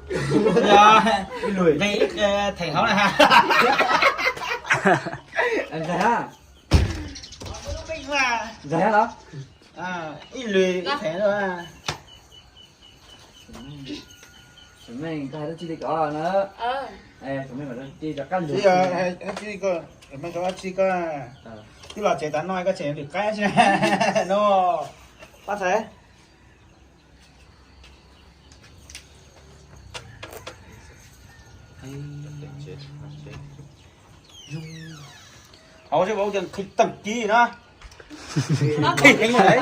Nqe ib theem hauv na. Nqe ha. Nqe ha los? Ib lwm ib theem. Meej, koj hais dab tsi li ko na? Meej, twb los tsev tas no koj tseem lwm qaib no. Pab txhais. Hauv seb ua tias nqhis tag kis na. Nqhis heev lawm.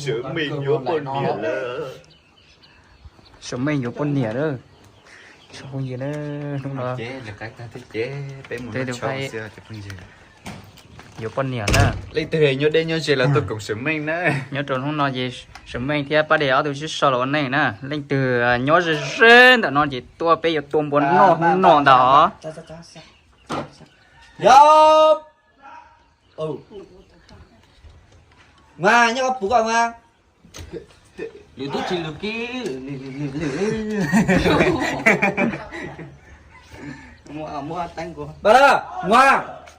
Sawv Meej yuav poj niam lawm. Sawv Meej yuav poj niam lawm. Tsoom phooj ywg na, hnub no peb mus noj tshauv xwb cov phooj ywg. Yuav poj niam na. Leej twg nyob deb nyob ze los tuaj koom Sawv Meej na. Nyob rau hnub no ces Sawv Meej thiab Pab Dej ob tug sib sau los ua neej na. Leej twg nyob ze ze ntawm no ces tuaj, peb yuav tua npua noj hnub no ntag os. Yog. Mas nyob koj puv koj mas. Lwm tub tsis lwm kiag. Npaj lawm, mus,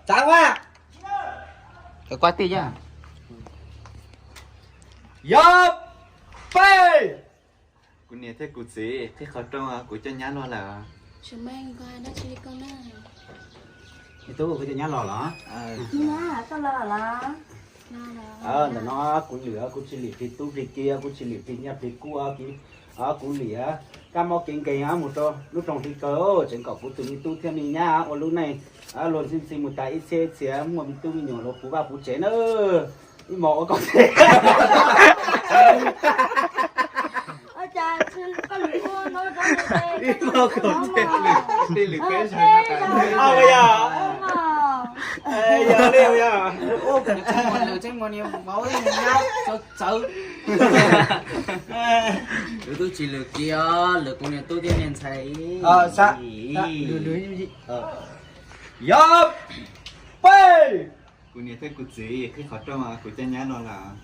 tsav mus. Koj kuaj tij yog. Yog peb. Kuv niam thiab kuv txiv qhib qhov rooj, kuv coj nyab los lawm. Tub, koj coj nyab los los? Ntawm no kuv lwm, kuv tsis lwm plig tub plig kiv, kuv tsis lwm plig nyiaj plig kub, kuv lwm kab mob kev nkeeg mus rau lub rooj hli kaw, tseev kom kuv tus me tub thiab me nyab ua lub neej luag ntxhi ntxhi mus tas ib txhiab ib txhia, muaj me tub me nyuam los puv vaj puv tsev na. Ib hmos ua koj teg. Ib hmos koj teg, lwm peb sawv no tas. Yog li yog. Lwm tub tsis lwm kiv os, lwm kuv niam tub thiab niag ntxhais. Yog peb. Kuv niam thiab kuv txiv qhib qhov rooj, kuv coj nyab los lawm.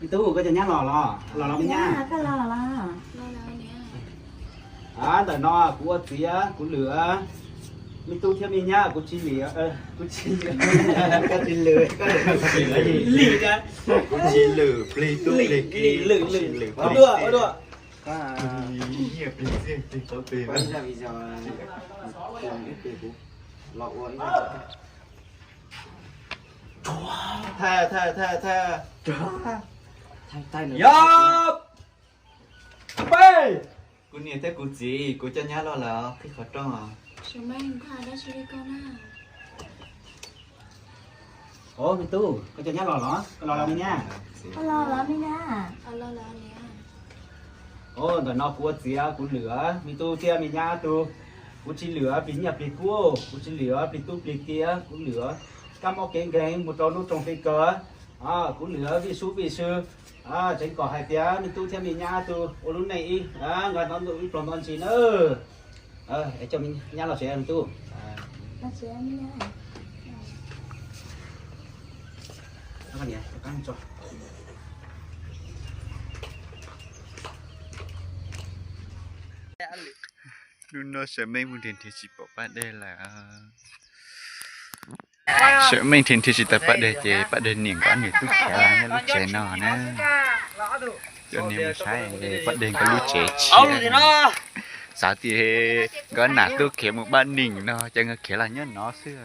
Me tub, koj coj nyab los los? Los los me nyab. Ntawm no kuv ua txiv, kuv lwm me tub thiab me nyab, kuv tsis lwm, kuv tsis lwm, kuv tsis lwm plig tub plig kiv, kuv tsis lwm plig txiv. Yog peb. Kuv niam thiab kuv txiv, kuv coj nyab los lawm, qhib qhov rooj. Os, me tub, koj coj nyab los los? Koj los los me nyab? Os, ntawm no kuv ua txiv, kuv lwm me tub thiab me nyab tug. Kuv tsis lwm plig nyiaj plig kub, kuv tsis lwm plig tub plig kiv, kuv lwm kab mob kev nkeeg mus rau lub rooj hli kaw. Kuv lwm vij sub vij sw, tseev kom hais tias me tub thiab me nyab tug ua lub neej ib, nqa nto ntuj ib pluag nto ntsis na. Es coj nyab los tsev me tub. Hnub no Sawv Meej mus nrhiav nrhiav tsis pom Paj Dej lawm. Sawv Meej nrhiav nrhiav tsis tau Paj Dej ces Paj Dej niam nkawd ob niam tub khiav los nyob lub tsev no na. Coj nej mus saib Paj Dej nkawd lub tsev tshiab. Xav tias nkawd nam tub khiav mus pab neeg no ces nkawd khiav los nyob no xwb.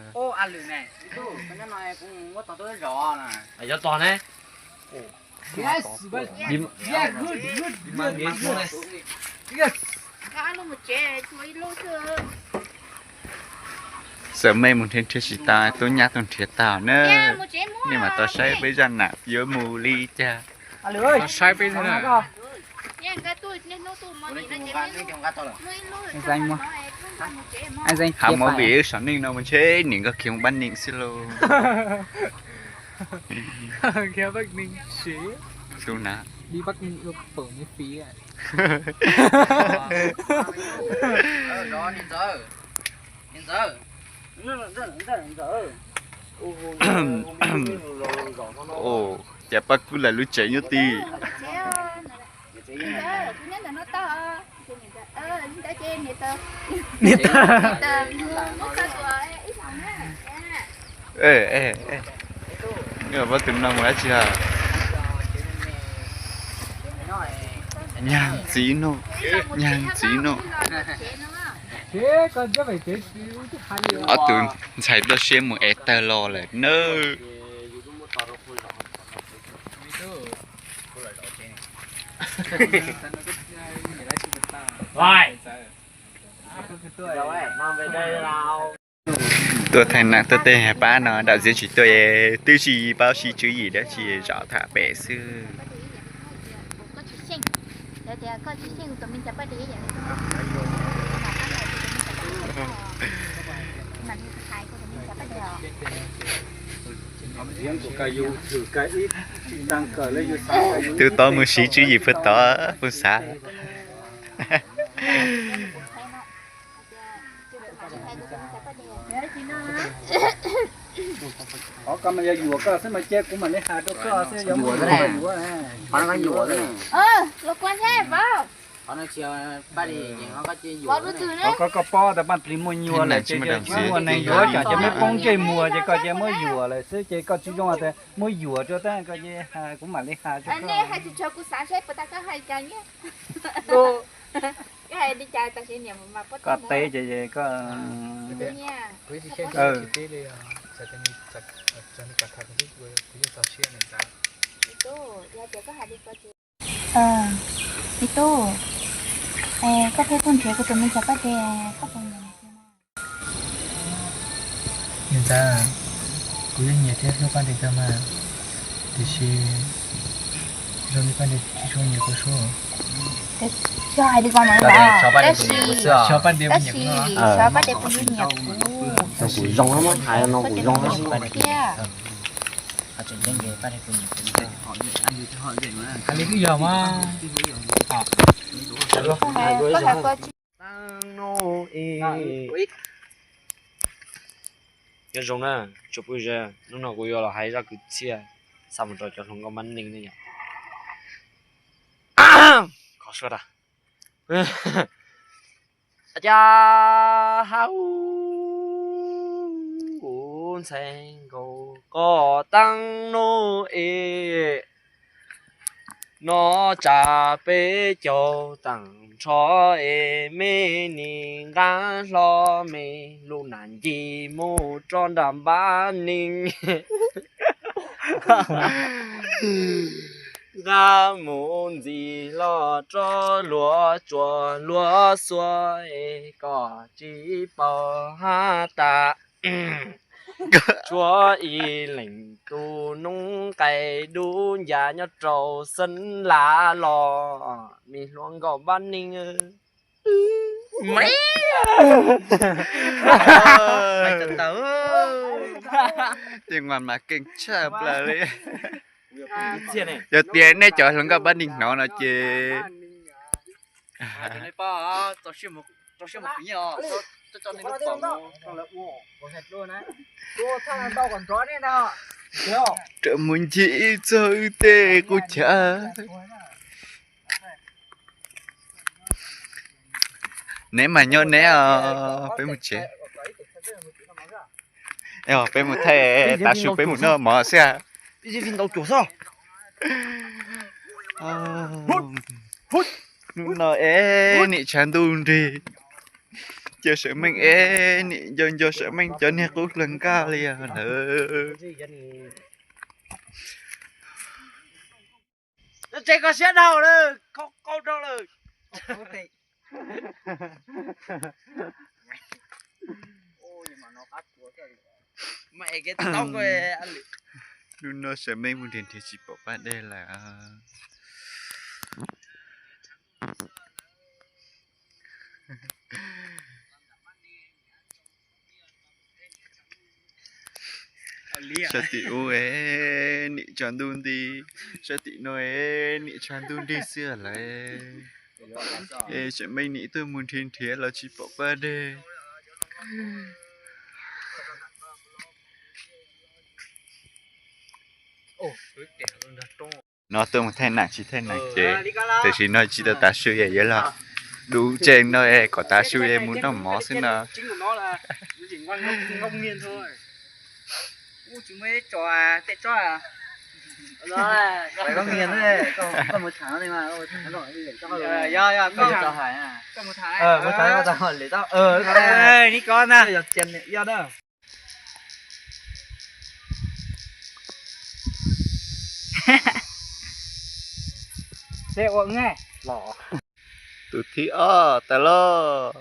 Sawv Meej mus nrhiav nrhiav tsis tau tub nyab tuaj nrhiav tau na. Nej mam tau saib peb zaj nam yuav mus li cas. Hav movie wb saum neej no mus ntshe nim nkawd khiav mus pab neeg xwb lauj. Tus na. Cas pab kub lawm lub tsev nyob ti. Pab tus no mus dab tsi ha? Nyag ntxiv no, nyag ntxiv no. Ob tug ntxhais toj siab mus ev tawg los lawm nawb. Tuaj thaij nam tuaj tej pab no dam txiav tsis tuaj, twb tsis paub siv tswv yim dab tsi, zov tham pem xwb. Twb tau mus siv tswv yim puag tod puag xav. Qhov ko mas yog yuam koj xwb mas cia kuv mam li hais rau koj xwb, yog muaj yuam koj yuav. Qhov ko koj paub tas Paj Plis muaj nyuag lawm ces tsis muaj neeg yuav, tsam ces meb poob ntsej muag ces koj cia muab yuam lawm xwb ces koj tsis zoo tias muab yuam rau tab koj cia kuv mam li hais rau koj. Koj teb ces koj Me tub, koj pheej tuaj nrhiav kuv tus me ntxhais Paj Dej, koj puas nyiam nws tiag? Niam ntxawm, kuv yeej nyiam thiab hlub Paj Dej kawg mas, tiam sis zoo li Paj Dej tsis tshua nyiam kuv sub. Xyov hais li ko mas, tab sis xyov Paj Dej puas nyiam kuv no. Kuv zoo no muab hais no kuv zoo thiab. Hais li twb yog mas. Nyob zoo na, tsoom phooj ywg, hnub no kuv yuav los hais zaj kwv txhiaj xa mus rau cov hluas nkauj Mab Neej ne yom. Qhov suab tas. Cas ha u, kuv ntxhais nkaus koj teeb no es, no tsam peb caug teem nrho es me nis nqa hlo me lub nas ncig mus rau nram Npab Neeg. Nqa mus ntxiv los rau luag tsuas luag xuas es kom tsis paub hab tas. Tshuav ib leeg tus noob qes dub ncas nyob rau Xeeb Las los, me hluas nkauj Npab Neeg. Tej mas mas keej tshaj plaws li. Yog tias nej cov hluas nkauj Npab Neeg hnov no ces rau mus ncig ib txog wb tej qub chaw. Neb mas nyob neb os, peb mus tsev. Peb mus thaij tav su peb mus noj mov xwb. Hnub no es nim tshav ntuj nrig, cia Seem Meej es nim nco nco Seem Meej cov niag qub hluas nkauj li os lawm. Tsev koj siab dhau lawm, kho qau rau lawm. Hnub no Seem Meej mus nrhiav nrhiav tsis pom Paj Dej lawm. Sab tim ub es nim tshav ntuj nti, sab tim no es nim tshav ntuj nrig xwb lawm. Es Seem Meej nim tuaj mus nrhiav nrhiav los tsis pom Paj Dej. No tuaj mus thaij nam tsis thaij nam ces tam sim no tsis tau tav su es yuav los dub ntseg no es kom tav su es mus noj mov xwb no. Tus thib ob tas los.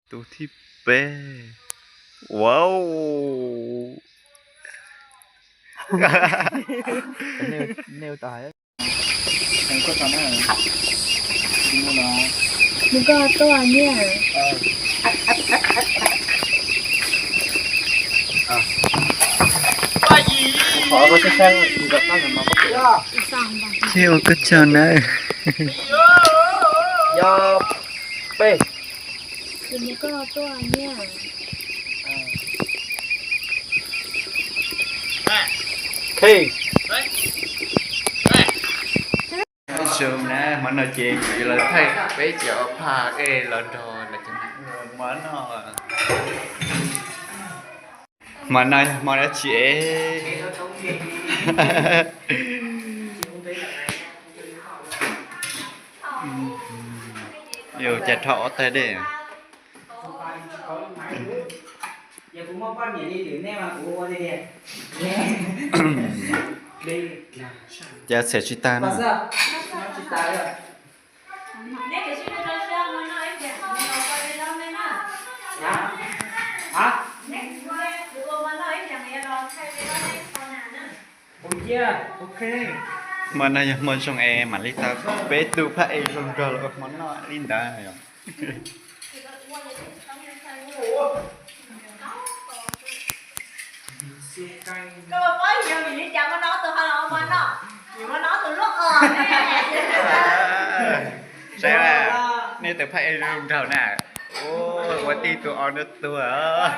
Tus thib peb. Wow. Nws koj tuaj nyiaj. Ces ua koj tsaug na. Zoo na, hmo no ces kuv yuav los thaij peb cov phaj es los nrog lawv cov nam ua mov noj. Hmo no yog hmo dab tsi es? Yus cas rho ob tag dej. Cas txham tsis tag no. Hmo no yog hmo zoo es mam li tau peb tug phaj es zoo nraug los ua hmo noj li ntawd yom. Saib, nej tus phaj es zoo nraug na. Ua tib tug o nrog tuag.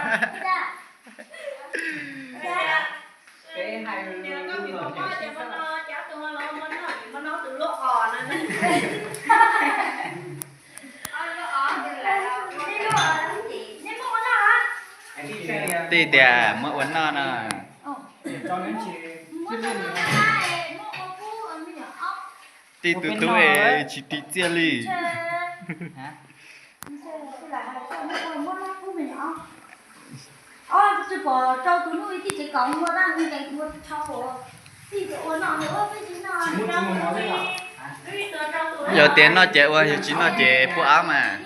Tij tias muab ua noj no. Tij tus tub es tsis ris txiaj li. Yog tias noj ces ua, yog tsis noj ces pub ab mas.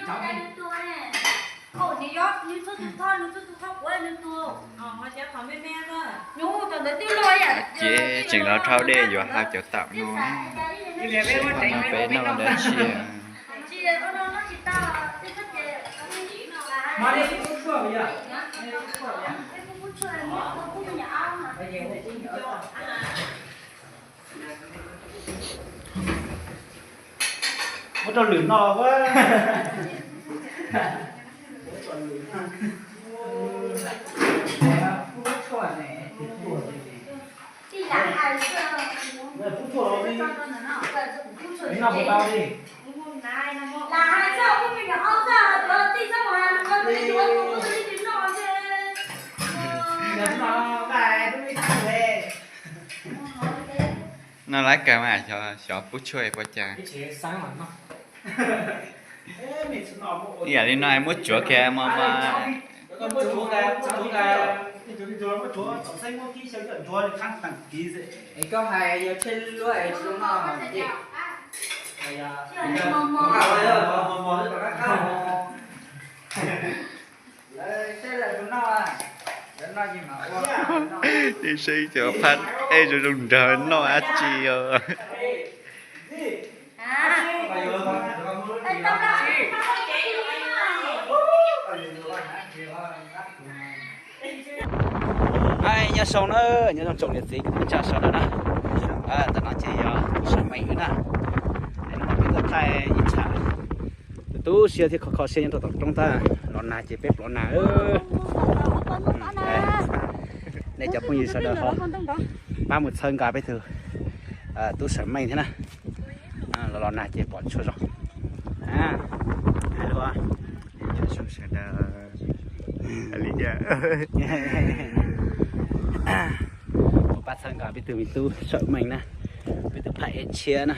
Ces tseem los rau dej yuav hau cov taum no. Peb noj dab tsi? Muab rau lwm noj. Noj lab kawg mas, xyov pub tshuaj puas cas. Ib yam li no muab tsuav kiag mos mos. Tib saib cov phaj es zoo zoo nraug noj dab tsi os. Nyob zoo na, nyob zoo tsoom niam txiv kwv tij neej tsa sawv daws na. Ntawm no ces yog tus sam meem na. Hnub no peb tuaj thaij ib tsham tu siab thiab kho kho siab nyob rau tom roob tag. Los nag ces peb plov nag. Nej cov phooj ywg sawv daws ho pab mus txhawb nqa peb tug tub Sawm Meej thiab na. Los los nag ces pom tshuaj zoo. Hais lus, sawv daws li tias mus pab txhawb nqa peb tug me tub Sawm Meej na, peb tug phaj ej tshiab na.